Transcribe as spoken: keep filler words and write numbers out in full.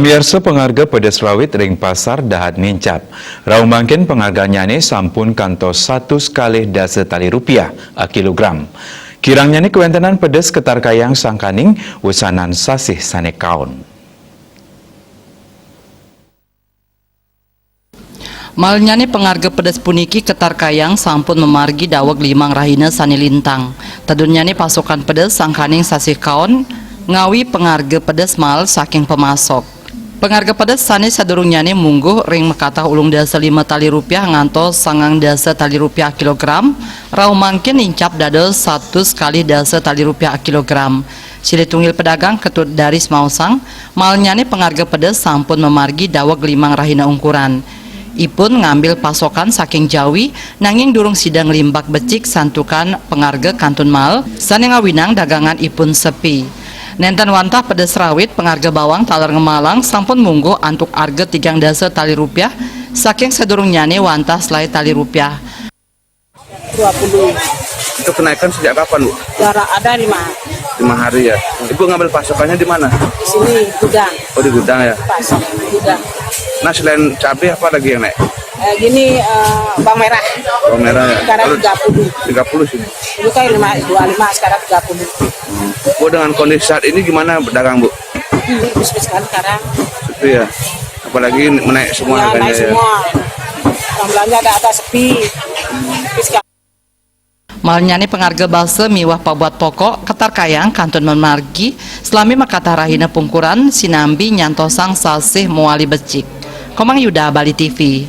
Miarsa, pangarga pedes rawit ring pasar dahat nincap. Rauh mangkin pangargannyane sampun kantos satus kalih dasa tali rupiah a kilogram. Kirangnyane kawentenan pedes katarkayang sangkaning wesanan sasih sane kaon. Malnyane pangarga pedes puniki katarkayang sampun mamargi daweg limang rahina sane lintang. Tedunnyane pasokan pedes sangkaning sasih kaon ngawi pangarga pedes mal saking pamasok. Pangarga pedes sane sadurungnyane mungguh ring makatah ulung dasa lima tali rupiah ngantos sangang dasa tali rupiah kilogram, rauh mangkin nincap dados satus kalih dasa tali rupiah kilogram. Silih tunggil pedagang Ketut Daris maosang, malnyane pangarga pedes sampun mamargi daweg limang rahina ungkuran. Ipun ngambil pasokan saking Jawi, nanging durung sida nglimbak becik santukan pangarga kantun mal, sane ngawinang dagangan ipun sepi. Nenten wantah pedes rawit, pangarga bawang taler ngemalang sampun mungguh antuk arga tigang dasa tali rupiah, saking sadurungnyane wantah selae tali rupiah. Dua puluh. Itu kenaikan sejak kapan, Bu? Jarak ada lima hari. Lima hari ya. Ibu ngambil pasokannya di mana? Di sini, gudang. Oh, di gudang ya? Pasok, gudang. Nah, selain cabai, apa lagi yang naik? Eh, gini, eh, bawang merah. Bawang merah ya? Sekarang tiga puluh. Tiga puluh sini? Dulu kan lima, dua lima, sekarang tiga puluh. Bu, dengan kondisi saat ini gimana dagang, Bu? Ini sepi sekali sekarang. Sepi ya? Apalagi menaik semua harganya ya? Naik semua. Orang belanja ada, ada sepi. Sepi sekali. Malnyane pangarga basa miwah pabuat pokok katarkayang kantun mamargi salami makatah rahina pungkuran sinambi nyantosang sasih mawali becik. Komang Yuda, Bali T V.